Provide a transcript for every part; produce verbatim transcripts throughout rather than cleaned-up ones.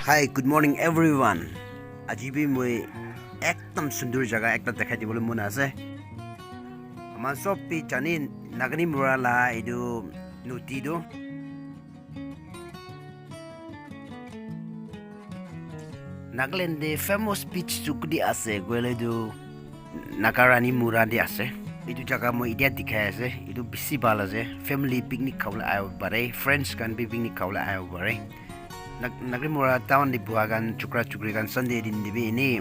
Hi, good morning everyone. Aji bi moi ekdam sundur jaga ekta dekhai dibole mon ase. Ama sob bi jani Nagani Mura la etu nodi tu. Nagaland de famous beach tu kudi ase koile tu Nagarani Mura de ase. Etu jaga moi itia dikhai ase. Etu bisi bhal ase. Family picnic khabole ahibo pare. Friends khan bi picnic khabole ahibo pare. Nagrimura town de buha khan chukra chukri khan Sunday din de bi eni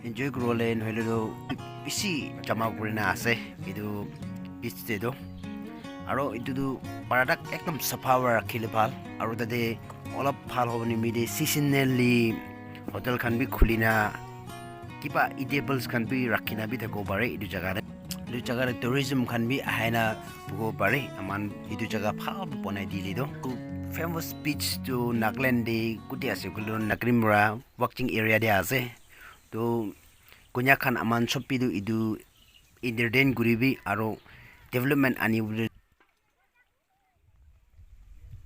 enjoy kuribole nohoile tu bisi jama kurina ase etu beach te tu. Aro etu tu para tak ekdam sapha para rakhile bhal. Aro tate olop bhal hobo nimite seasonally hotel khan bi khulina kiba edibles khan bi rakhina bi thakibo pare etu jaga te. Etu jaga te tourism khan bi ahina buhibo pare. Aman etu jaga bhal banai dile tu. Famous beach tu Nagaland de kuti ase koile tu Nagrimura walking area de ase. Tu konya khan aman sob bi tu etu entertain kuribi aro development ani bole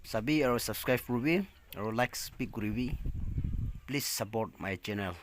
sabi aro subscribe kuribi aro likes bi kuribi. Please support my channel.